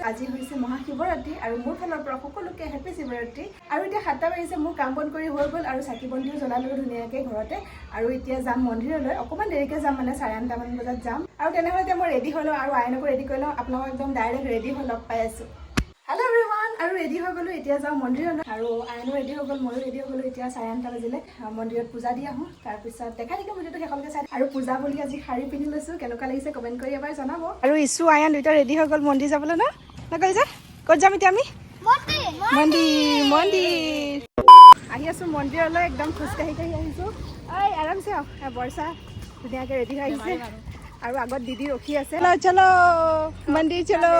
আজি হৈছে মহাশিৱৰাত্ৰি আৰু মোৰ ফালৰ পৰা সকলোকে হেপী শিৱৰাত্ৰি। আৰু এতিয়া 7টা বাজিছে। মোৰ কাম বন কৰি হৈ গ'ল আৰু চাকি বন্তিও জ্বলালোঁ ধুনীয়াকৈ ঘৰতে। আৰু এতিয়া যাম মন্দিৰলৈ, অকণমান দেৰিকৈ যাম, মানে 8:30মান বজাত যাম। আৰু তেনেহ'লে এতিয়া মই ৰেডি হৈ লওঁ আৰু আইনকো ৰেডি কৰি লওঁ। আপোনালোকক একদম ডাইৰেক্ট ৰেডি হৈ লগ পাই আছোঁ। হেল্ল' এভৰিৱান, আৰু ৰেডি হৈ গ'লোঁ। এতিয়া যাওঁ মন্দিৰলৈ। আৰু আইনো ৰেডি হৈ গ'ল, ময়ো ৰেডি হৈ গ'লোঁ। এতিয়া 8:30 বাজিলে। মন্দিৰত পূজা দি আহোঁ, তাৰপিছত দেখাই থাকিম। ভিডিঅ'টো শেষলৈকে চাই। আৰু পূজা বুলি আজি শাৰী পিন্ধি লৈছোঁ, কেনেকুৱা লাগিছে কমেণ্ট কৰি এবাৰ জনাব। আৰু ইছু, আয়ান দুইটা ৰেডি হৈ গ'ল মন্দিৰ যাবলৈ। ন নকৰি যা, ক'ত যাম এতিয়া আমি? মন্দিৰ, মন্দিৰ। আহি আছোঁ মন্দিৰলৈ, একদম খোজকাঢ়ি কাঢ়ি আহিছোঁ। ঐ, আৰামছে আহ। বৰ্ষা ধুনীয়াকৈ ৰেডি হৈ আহিছে আৰু আগত দিদি ৰখি আছে। চলো চলো, মন্দিৰ চলো।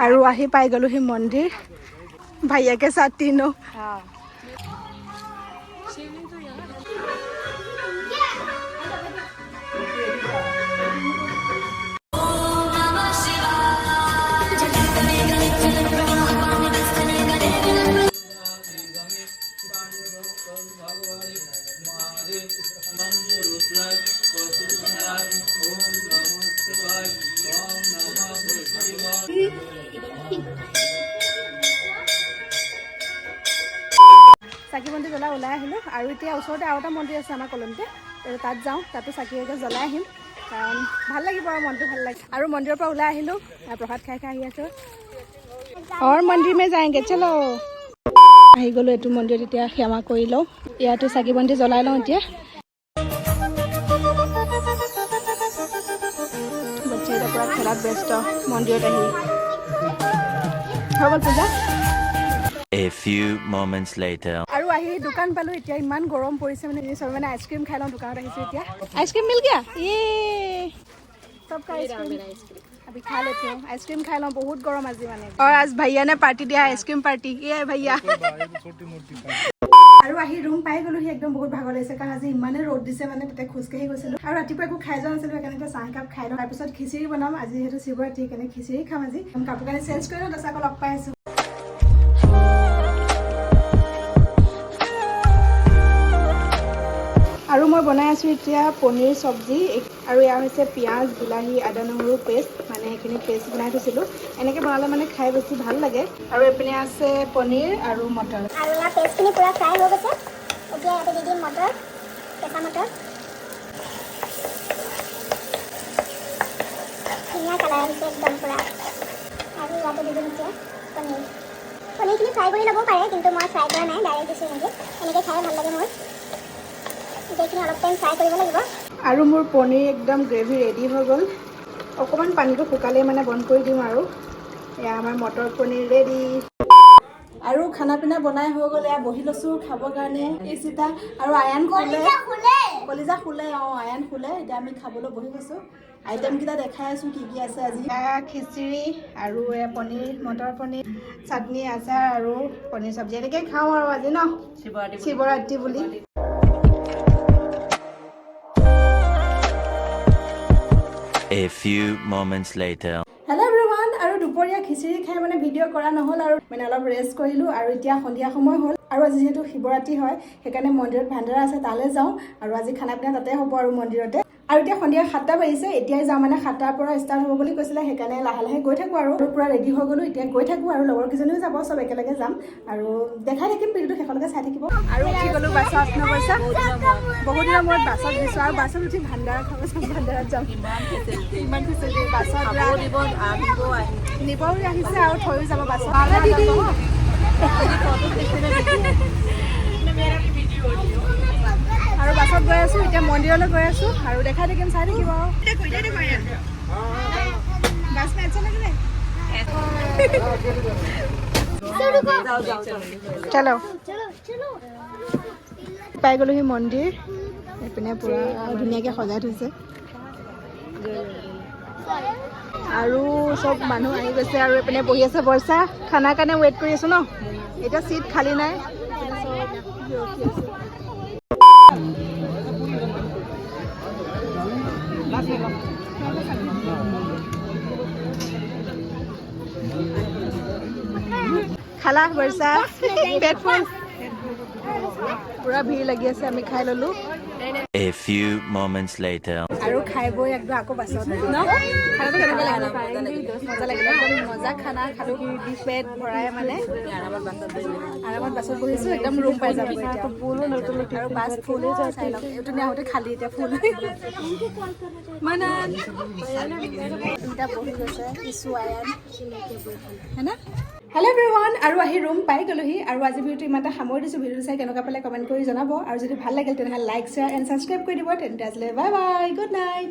আৰু আহি পাই গ'লোহি মন্দিৰ, भैया के साथ तीनों। চাকি বন্তি জ্বলাই ওলাই আহিলোঁ। আৰু এতিয়া ওচৰতে আৰু এটা মন্দিৰ আছে আমাৰ কলনিতে, তাত যাওঁ। তাতো চাকি এগছ জ্বলাই আহিম, কাৰণ ভাল লাগিব আৰু মনটো ভাল লাগে। আৰু মন্দিৰৰ পৰা ওলাই আহিলোঁ আৰু প্ৰসাদ খাই খাই আহি আছোঁ। और मंदिर में जाएंगे, चलो। আহি গ'লোঁ এইটো মন্দিৰত। এতিয়া সেৱা কৰি লওঁ, ইয়াতো চাকি বন্তি জ্বলাই লওঁ। এতিয়া বাচ্চাকেইটা পূৰা খেলাত ব্যস্ত। মন্দিৰত আহি হৈ গ'ল পূজা। A few moments later. আৰু আহি দোকান পালোঁ। এতিয়া ইমান গৰম পৰিছে, মানে চবে মানে আইচক্ৰীম খাই লওঁ। দোকানত আহিছোঁ এতিয়া। आइसक्रीम मिल गया, ये सबका आइसक्रीम अभी खा लेती हूँ। आइसक्रीम खाई लूँ, बहुत गरम আজি মানে। और आज भैया ने पार्टी दिया, आइसक्रीम पार्टी। ये है भैया। আৰু আহি ৰুম পাই গ'লোহি। একদম বহুত ভাগৰ লাগিছে, কাৰণ আজি ইমানে ৰ'দ দিছে, মানে তাতে খোজকাঢ়ি গৈছিলোঁ আৰু ৰাতিপুৱা একো খাই যোৱা নাছিলোঁ। সেইকাৰণে এতিয়া চাহ একাপ খাই লওঁ, তাৰপিছত খিচিৰি বনাম। আজি যিহেতু শিৱৰাত্ৰি, সেইকাৰণে খিচিৰি খাম আজি। কাপোৰ কানি চেঞ্জ কৰি লওঁ, তাৰপিছত আকৌ লগ পাই আছোঁ। আৰু মই বনাই আছোঁ এতিয়া পনীৰ চব্জি। আৰু এয়া হৈছে পিঁয়াজ, বিলাহী, আদা, নহৰু পেষ্ট, মানে সেইখিনি পেষ্ট বনাই থৈছিলোঁ। এনেকৈ বনালে মানে খাই বেছি ভাল লাগে। আৰু এইপিনে আছে পনীৰ আৰু মটৰ। আৰু ইয়াৰ পেষ্টখিনি পূৰা ফ্ৰাই হৈ গৈছে। এতিয়া ইয়াতে দি দিম মটৰ, কেঁচা মটৰ। ধুনীয়া কালাৰ আহিছে একদম পূৰা। আৰু ইয়াতে দি দিম এতিয়া পনীৰ। পনীৰখিনি ফ্ৰাই কৰি ল'বও পাৰে, কিন্তু মই ফ্ৰাই কৰা নাই, ডাইৰেক্ট দিছোঁ এনেকৈ। এনেকৈ খাই ভাল লাগে মোৰ। এতিয়া এইখিনি অলপ টাইম ফ্ৰাই কৰিব লাগিব। আৰু মোৰ পনীৰ একদম গ্ৰেভি ৰেডি হৈ গ'ল। অকণমান পানীটো শুকালেই মানে বন্ধ কৰি দিম। আৰু এয়া আমাৰ মটৰ পনীৰ ৰেডি। আৰু খানা পিনা বনাই হৈ গ'ল। এয়া বহি লৈছোঁ খাবৰ কাৰণে। এই চিতা আৰু আয়ান শুলে। কলিজা শুলে। অঁ, আয়ান শুলে। এতিয়া আমি খাবলৈ বহি গৈছোঁ। আইটেমকেইটা দেখাই আছোঁ কি কি আছে আজি। এয়া খিচিৰি আৰু এয়া পনীৰ, মটৰ পনীৰ, চাটনি, আচাৰ আৰু পনীৰ চব্জি। এনেকৈ খাওঁ আৰু আজি ন, শিৱৰাত্ৰি বুলি। A few moments later. Hello everyone, আৰু দুপৰীয়া খিচিৰি খাই মানে ভিডিঅ' কৰা নহ'ল আৰু মানে অলপ ৰেষ্ট কৰিলোঁ। আৰু এতিয়া সন্ধিয়া সময় হ'ল আৰু আজি যিহেতু শিৱৰাত্ৰি হয়, সেইকাৰণে মন্দিৰত ভাণ্ডাৰা আছে, তালৈ যাওঁ। আৰু আজি খানা পিনা তাতে হ'ব আৰু মন্দিৰতে। আৰু এতিয়া সন্ধিয়া 7টা বাজিছে, এতিয়াই যাওঁ। মানে 7টাৰ পৰা ষ্টাৰ্ট হ'ব বুলি কৈছিলে, সেইকাৰণে লাহে লাহে গৈ থাকোঁ। আৰু পূৰা ৰেডি হৈ গ'লোঁ, এতিয়া গৈ থাকোঁ। আৰু লগৰ কেইজনীও যাব, চব একেলগে যাম আৰু দেখাই থাকিম। ভিডিঅ'টো শেষলৈকে চাই থাকিব। আৰু উঠি গ'লোঁ বাছত। নগৈছা, বহুত দিনৰ মূৰত বাছত দিছোঁ আৰু বাছত উঠি ভাণ্ডাৰা খাব যাম, ভাণ্ডাৰাত যাম। ইমান ফেচিলিটি বাছত, নিবও আহিছে আৰু থৈও যাব বাছত। দিদি। আৰু বাছত গৈ আছোঁ, এতিয়া মন্দিৰলৈ গৈ আছোঁ আৰু দেখাই থাকিম, চাই থাকিব। बस में अच्छा लग रहा है। चलो। পাই গ'লোহি মন্দিৰ। এইপিনে পূৰা ধুনীয়াকৈ সজাই থৈছে আৰু চব মানুহ আহি গৈছে। আৰু এইপিনে বহি আছে বৰ্ষা। খানাৰ কাৰণে ৱেইট কৰি আছোঁ ন। এতিয়া চিট খালী নাই, চব ৰখি আছে। খালা বৰ্ষা? পেট ফুল, পুৰা ভিৰ লাগি আছে। আমি খাই ল'লোঁ। A few moments later. আৰু খাই খাই বৈ একদম আকৌ বাছত ন। খানাটো কেনেকুৱা লাগিলে? মজা লাগিলে, একদম মজা খানা খালোঁ, পেট ভৰাই মানে আৰামত বাছত বহিছোঁ, একদম ৰুম পাই যাব এতিয়া। আৰু বাছ ফুল, চাই লওক। এইটো আহোঁতে খালী, এতিয়া ফুল। মানান দুটা বহি গৈছে, ইছু, আয়ান, है না? হেল্ল' এভৰিৱান, আৰু আহি ৰুম পাই গ'লোহি। আৰু আজি ভিডিঅ'টো ইমানতে সামৰি দিছোঁ। ভিডিঅ'টো চাই কেনেকুৱা পালে কমেণ্ট কৰি জনাব আৰু যদি ভাল লাগিল, তেনেহ'লে লাইক, শ্বেয়াৰ এণ্ড ছাবস্ক্ৰাইব কৰি দিব। তেন্তে আজিলৈ বাই বাই, গুড নাইট।